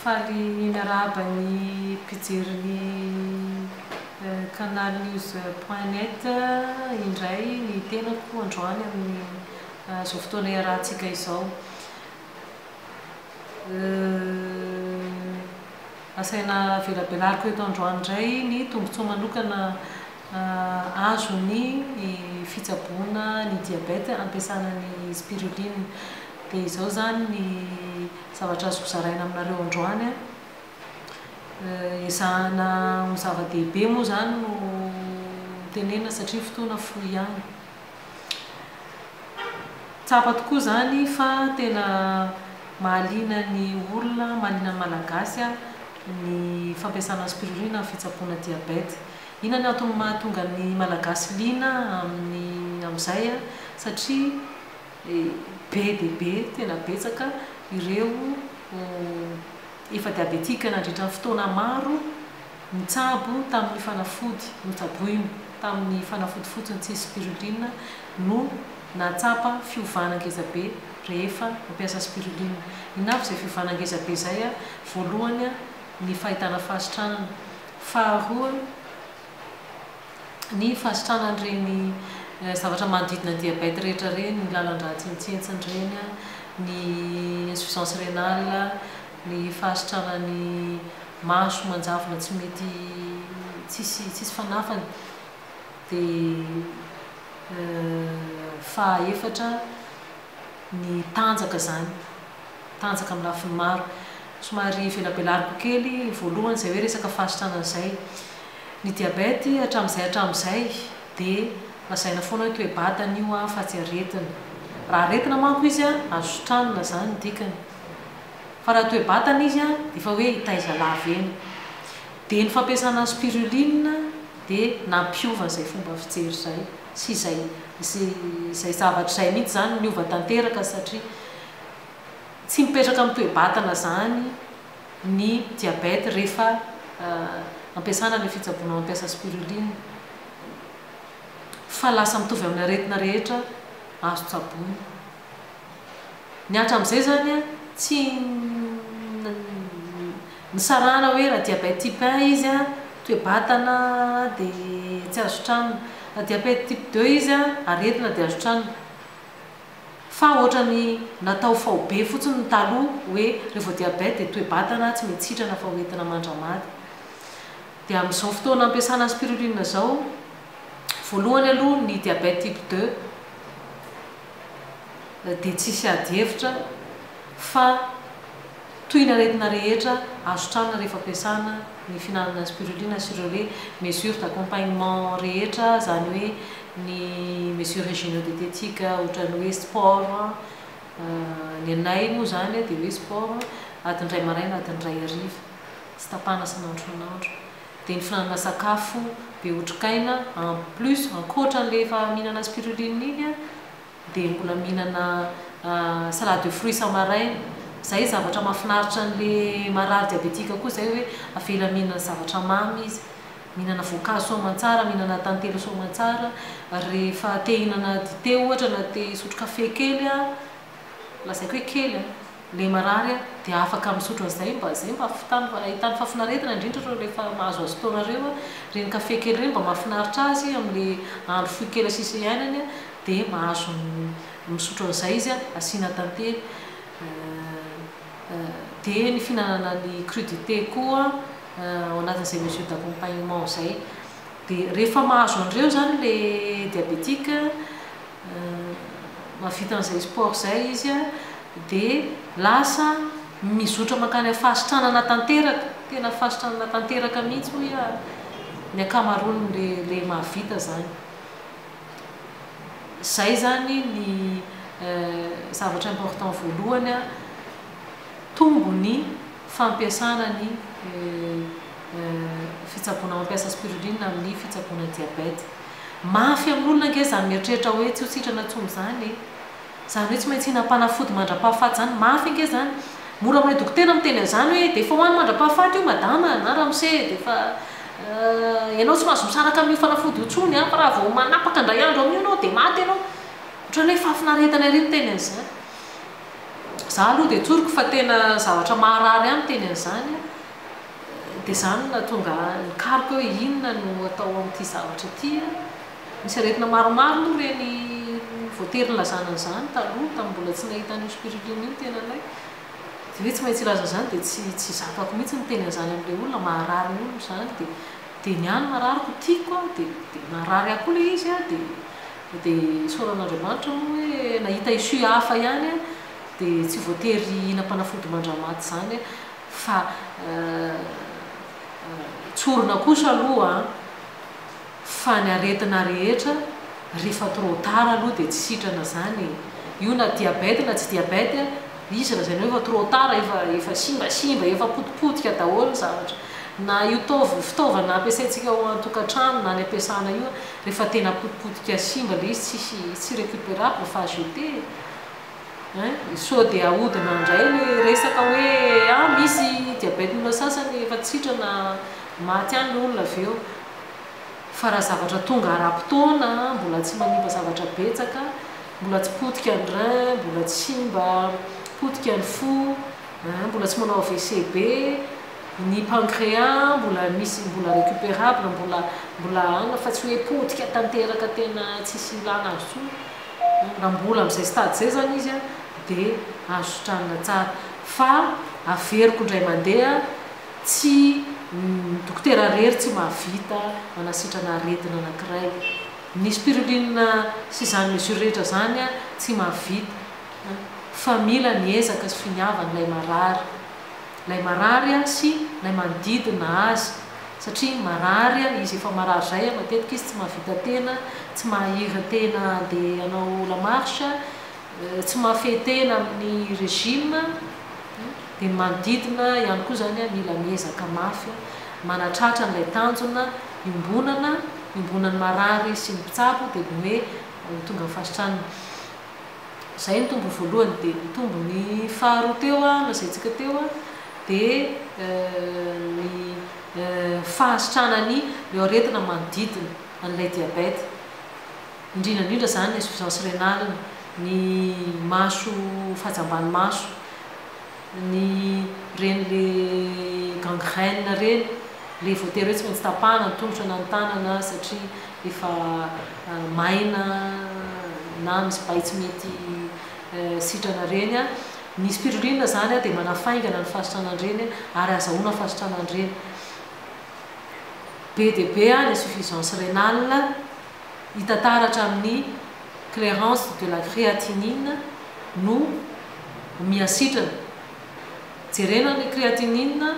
Faly miarahaba ny mpijery ny canal news point net indray ny tenako androany amin'ny izao fotoana iarahantsika izao. Asaina velabelariko eto androany indray ny tombontsoa manokana azon'ny fitsaboana ny diabète ampiasana ny spiruline. Dia izao izany ny zavatra azoko zaraina aminareo androany an. Ezahana ho zava-dehibe moa izany no tenenina satria fotoana fohy ihany. Tsapa tokoa izany fa tena mahaliana ny olona, mahaliana ny Malagasy ny fampiasana spiruline amin'ny fitsaboana diabète. Inona ny antony mahatonga ny Malagasy liana amin'ny amin'izay? Satria be dia be, tena betsaka ireo efa diabetika nandritra ny fotoana maro nitsabo tamin'ny fanafody, notsaboina tamin'ny fanafody fotsiny tsisy spiruline no nahatsapa fiovana ngezabe rehefa nampiasa spiruline. Inona avy izay fiovana ngezabe izay? Voalohany ny fahitana fahasitranana, faharoa ny fahasitranan'ireny zavatra manodidina ny diabète rehetra ireny, ny lalan-drà tsentsentsina ireny, ny insuffisance rénale, ny fahasitranan'ny maso manjavona tsy mety tsisy tsisy fanafany, dia faha efatra ny tanjaka izany, tanjaka amin'ny lafiny maro. Somary velabelariko kely voalohany izay hoe resaka fahasitranana izay. Ny diabète hatramin'izay hatramin'izay dia lazaina foana hoe toe-batana io fa tsy aretina. Raha aretina manko izy azo sitranina izany ny dikany. Fa raha toe-batana izy dia efa hoe hitaiza lava eny. Dia ny fampiasana spiruline dia nampiova izay fomba fijery izay sy izay izay zavatra izay mihitsy izany niova tanteraka satria tsy mipetraka amin'ny toe-batana izany ny diabète rehefa ampiasana ilay fitsaboana mampiasa spiruline fa lasa mitovy amin'ny aretina rehetra azo tsaboina. Ny hatramin'izay izany tsy nisarahana hoe raha diabète type un izy toe-batana dia tsy azo tranona, raha diabète type deux izy aretina dia azo tranona. Fa ohatran'ny natao faobe fotsiny ny taloha hoe rehefa diabète dia toe-batana tsy mety sitrana fa hoentina mandra-maty. Dia amin'izao fotoana ampiasana spiruline izao, voalohany aloha ny diabète type deux dia tsisy ady hevitra fa toy ny aretina rehetra azo tranona rehefa ampiasana ny fihinanana spiruline sy ireo hoe mesures d'accompagnement rehetra, izany hoe ny mesures hygiéno-diététiques ohatran'ny hoe sport, ny anay moa izany dia hoe sport adiny iray maraina adiny iray hariva, tsy tapahana isan'andro isan'andro, dia ny fihinanana sakafo be otrikaina en plus ankoatra an'ilay efa mihinana spiruline iny dia mbola mihinana salade de fruits isa-maraina. Izay zavatra mahafinaritra an'le marary diabetika koa izay hoe avela mihinana zavatra mamy izy. Mihinana voankazo soamantsara, mihinana tantely soamantsara. Rehefa te hihinana dite ohatra na te hisotro kafe kely, lazaiko hoe kely an, le marary dia afaka misotro an'izay mba izay mba ahitany fahafinaretana indrindra ireo rehefa mahazoazo taona ireo, ireny kafe kely ireny mba mahafinaritra azy amin'le andro fohy kely sisa iainany dia mahazo misotro an'izay izy asiana tantely dia ny fihinanana ny crudité koa ao anatin'izay mesure d'accompagnement izay dia rehefa mahazo an'ireo izany le diabétique mahavita an'izay sport izay izy dia lasa mizotra mankany amin'ny fahasitranana tanteraka, tena fahasitranana tanteraka mihitsy hoy aho ny ankamaroan'le le mahavita izany. Izay izany ny zavatra important voalohany, tombo ny fampiasana ny fitsaboana mampiasa spiruline amin'ny fitsaboana diabète. Mafy amin'olona ange izany mieritreritra hoe tsy ho sitrana intsony izany e! Izany hoe tsy maintsy hihinam-panafody mandra-pahafaty izany, mafy ange izany. Mora amin'ilay dokotera miteny an'izany hoe dia efa ho any mandra-pahafaty io madama na ramose dia efa ianao tsy mahazo misaraka amin'io fanafody io intsony an, fa raha vao manapaka indray andro amin'io ianao dia maty ianao. Ohatran'ny hoe fahafinaretana ery miteny an'izany. Za Za aloha dia tsoriko fa tena zavatra maharary ahy miteny an'izany an, dia izany no nahatonga ahy nikaroka hoe inona no atao amin'ity zavatra ity an. Misy aretina maromaro moa ireny voatery nilazana an'izany taloha, tamin'ny mbola tsy nahita an'io spiruline io ny tenanay. Dia hoe tsy maintsy hilaza an'izany dia tsy tsy zakako mihitsy ny miteny an'izany amin'ilay olona, maharary ny olona izany dia dia ny ahy ny marariko tiako aho dia dia maharary ahy koa ilay izy an, dia Dia isaorana Andriamanitra moa hoe nahita issue hafa ihany aho dia tsy voatery hihinam-panafody mandramaty izany aho fa tsorina kosa aloha an, fa ny aretina rehetra rehefa trop tard aloha dia tsy sitrana izany e! Io na diabète na tsy diabète Izy lazaina hoe efa trop tard, efa efa simbasimba, efa potipotika daholo ny zavatra. Na io taov fitaovana ampiasaintsika ao an-tokantrano na any am-piasana io, rehefa tena potipotika simba ilay izy tsisy tsy récupérable fa jeter e! Hein! Sao dia ahodina indray ilay resaka hoe ah misy diabète olona sasany efa tsy sitrana maty any ilay olona avy eo. Fa raha zavatra tonga ara-potoana, mbola tsy manimba zavatra betsaka, Mbola tsy potika ny rein, mbola tsy simba, potika ny fo, mbola tsy manao AVC be, ny pancréas mbola misy mbola récupérable, mbola mbola an fa tsy hoe potika tanteraka tena tsisy ilana azy intsony, raha mbola amin'izay stade izay izany izy an dia azo sitranina tsara, fa averiko indray mandeha tsy ny dokotera irery tsy mahavita manasitrana aretina anankiray. Ny spiruline sy izany mesure rehetra izany tsy mahavita fa mila ny ezaka sy finiavan'ilay marary. Ilay marary sy ilay manodidina azy satria marary izy efa marary izay matetika izy tsy mahavita tena, tsy mahahira tena handeha hanao la marche, tsy mahafehy tena amin'ny régime dia ny manodidina ihany koa izany mila miezaka mafy manatratra an'ilay tanjona iombonana, iombonan'ny marary sy ny mpitsabo dia ny hoe ho tonga amin'ny fahasitranana. Izay ny tombony voalohany. Dia ny tombony faharoa teo nolazaintsika teo dia ny fahasitranan'ny ireo aretina manodidina an'ilay diabeta. Indrindra indrindra izany ny insuffisance rénale, ny maso fahajamban'ny maso, ny ireny le gangrène ireny, le voatery hoe tsy maintsy tapahana ny tongotra na ny tanana satria efa maina na misy bay tsy mety sitrana ireny. Ny spiruline izany dia manafaingana ny fahasitranan'ireny ary azahoana fahasitranan'ireny. Be dia be ny insuffisance rénale hita taratra amin'ny clairance de la créatinine no miha-sitrana. Jerena ny créatinine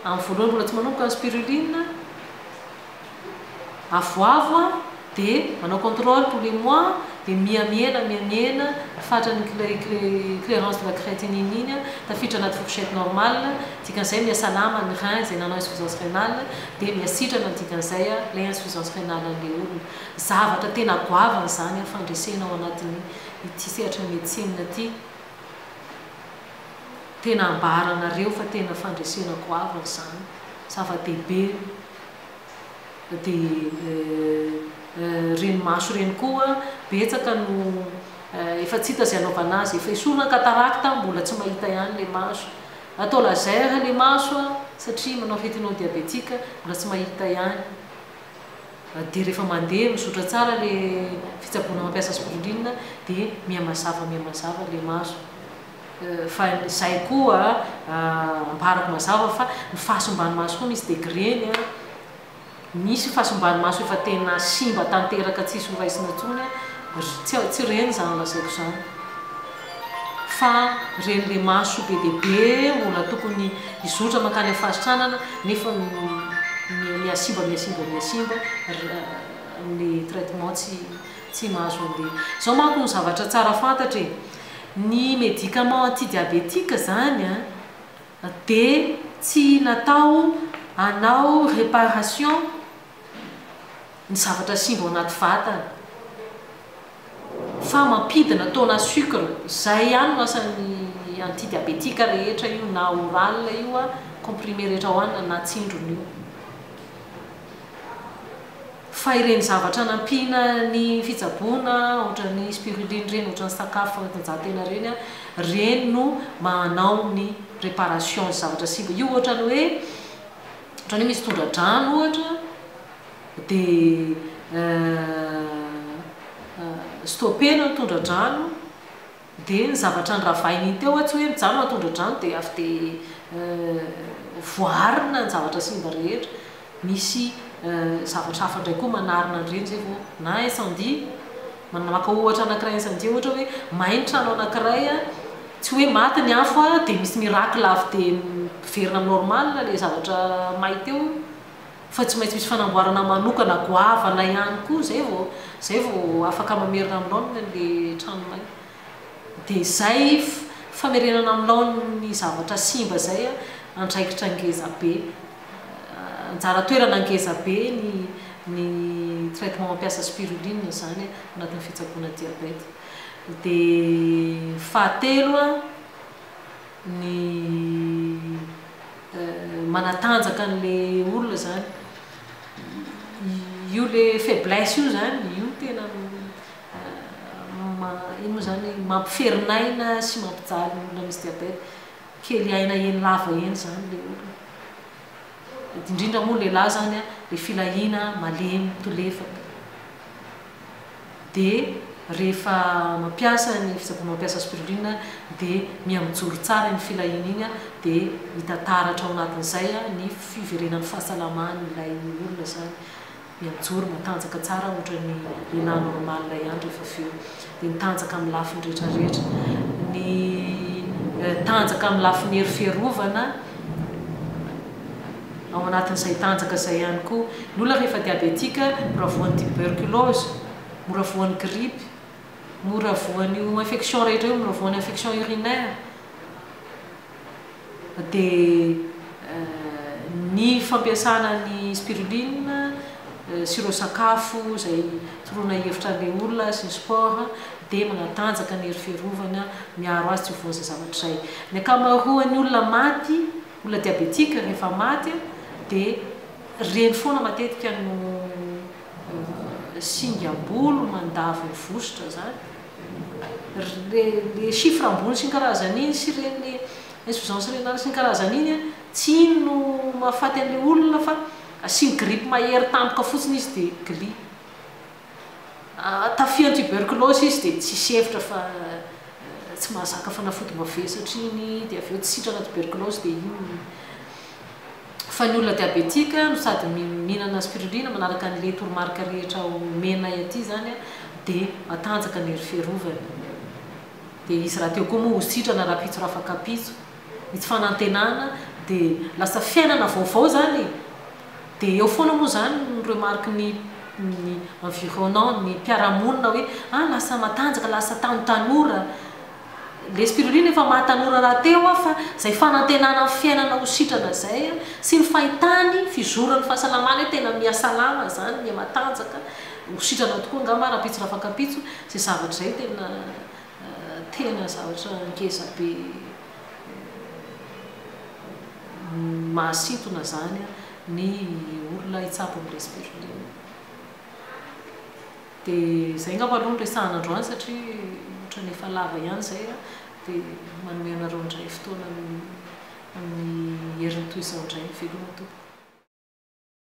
amin'ny voalohany mbola tsy manomboka ny spiruline, avoavo dia manao contrôle tous les mois dia miha-mihena miha-mihena ny fatran'ny clairance de la créatinine iny, tafiditra anaty fourchette normale, dikan'izay miha-salama ny rein izay nanao insuffisance rénale dia miha-sitrana ny dikan'izay ilay insuffisance rénale an'ilay olona. Zavatra tena goavana izany fandresena ao anatin'ny ity sehatry ny médecine ity. Tena ambaranareo fa tena fandresena goavana izany. Zava-dehibe. Dia ireny maso ireny koa betsaka no efa tsy hita izay anaovana azy. Efa esorina ny cataracte mbola tsy mahita ihany ilay maso. Atao laser ilay maso satria manao rétino-diabétique mbola tsy mahita ihany. Dia rehefa mandeha mizotra tsara ilay fitsaboana mampiasa spiruline dia miha-mazava miha-mazava ilay maso. Fa izay koa ambarako mazava fa ny fahasimban'ny maso koa misy degré-ny an. Misy fahasimban'ny maso efa tena simba tanteraka tsisy ho raisina intsony an, tsy tsy ireny izany lazaiko izany. Fa ireny le maso be dia be mbola tokony hizotra mankany amin'ny fahasitranana nefa mihasimba mihasimba mihasimba amin'ny traitement tsy tsy mahazo an'le. Izao manko ny zavatra tsara fantatra e, ny médicament antidiabétique izany an, dia tsy natao hanao réparation ny zavatra simba ao anaty vatana fa mampidina taux-na sucre, izay ihany no asan'ny antidiabétique rehetra io na oral io comprimé rehetra hohanina na tsindrona io. Fa ireny zavatra nampiana ny fitsaboana ohatran'ny spiruline ireny, ohatran'ny sakafo fanatanjahantena ireny, ireny no manao ny réparation ny zavatra simba. Io ohatran'ny hoe, ohatran'ny hoe misy tondra-drano ohatra dia stopper-na ny tondra-drano dia ny zavatra noravaina iny teo tsy hoe mijanona ny tondra-drano dia avy dia voaarina ny zavatra simba rehetra. Misy zavatra hafa indray koa manarina an'ireny izay vao na incendie, maka ohatra anankiray incendie ohatra hoe may ny trano anankiray, tsy hoe maty ny afo dia misy miracle avy dia miverina amin'ny normal ilay zavatra may teo fa tsy maintsy misy fanamboarana manokana goavana ihany koa izay vao izay vao afaka mamerina amin'ny laoniny ilay trano may. Dia izay famerenana amin'ny laoniny ny zavatra simba izay andraikitra ngeza be. Anjara toerana ngeza be ny ny traitement mampiasa spiruline izany anatin'ny fitsaboana diabète. Dia fahatelo ny manatanjaka an'ilay olona izany. Io ilay faiblesse io izany, io no tena ino moa izany, mampiferin'aina sy mampijaly ny olona misy diabète. Kely aina eny lava eny izany ilay olona. Indrindra moa lehilahy izany ilay filahiana malemy, mitolefaka. Dia rehefa mampiasa ny fitsaboana mampiasa spiruline dia miha mijoro tsara iny filahiana iny dia hita taratra ao anatin'izay ny fiverenan'ny fahasalaman'ilay olona izany. Miha mijoro, matanjaka tsara ohatran'ny lehilahy normal ihany rehefa avy eo. Dia ny tanjaka amin'ny lafiny rehetra rehetra. Ny tanjaka amin'ny lafiny hery fiarovana, ao anatin'izay tanjaka izay ihany koa. Ny olona rehefa diabetika, mora voan'ny tuberculose, mora voan'ny grippe, mora voan'io infection rehetra io, mora voan'ny infection urinaire. Dia ny fampiasana ny spiruline sy ireo sakafo izay toroana hevitra an'ilay olona sy ny sport dia manatanjaka ny hery fiarovana miaro azy tsy ho voan'izay zavatra izay. Ny ankamaroan'ny olona maty, olona diabetika rehefa maty dia ireny foana matetika no singam-bolo mandavo ny vositra izany. Le chiffre ambony sy ny karazany iny sy ireny insuffisance rénale sy ny karazany iny an, tsy iny no mahafaty an'ilay olona fa asiany grippe mahery tampoka fotsiny izy dia gli. Tafihan'ny tuberculose izy dia tsisy hevitra fa tsy mahazaka fanafody mavesatra iny dia avy eo tsy sitrana tuberculose dia iny. Fa ny olona diabetika no sady mihinana spiruline manaraka an'le toromarika rehetra omenay aty izany dia matanjaka ny hery fiarovany. Dia izy rahateo koa moa ho sitrana rahampitso rafakampitso. Ny tsy fanantenana dia lasa fiainana vaovao izany e! Dia eo foana moa izany ny remarque ny ny environnant, ny mpiara-monina hoe ah lasa matanjaka, lasa tanotanora. Le spiruline efa maha tanora rahateo aho fa zay fanantenana ny fiainana ho sitrana zay sy ny fahitany fizoran'ny fahasalamana hoe tena miha salama zany, miha matanjaka, ho sitrana tokoa angamba rahampitso rafakampitso, zay zavatra zay tena tena zavatra ngeza be mahasintona zany ny olona hitsabo amin'ilay spiruline. Dia izay angamba aloha no resahana androany satria ohatran'ny efa lava ihany izay dia manome anareo indray fotoana amin'ny heriny toy izao indray. Veloma tompoko.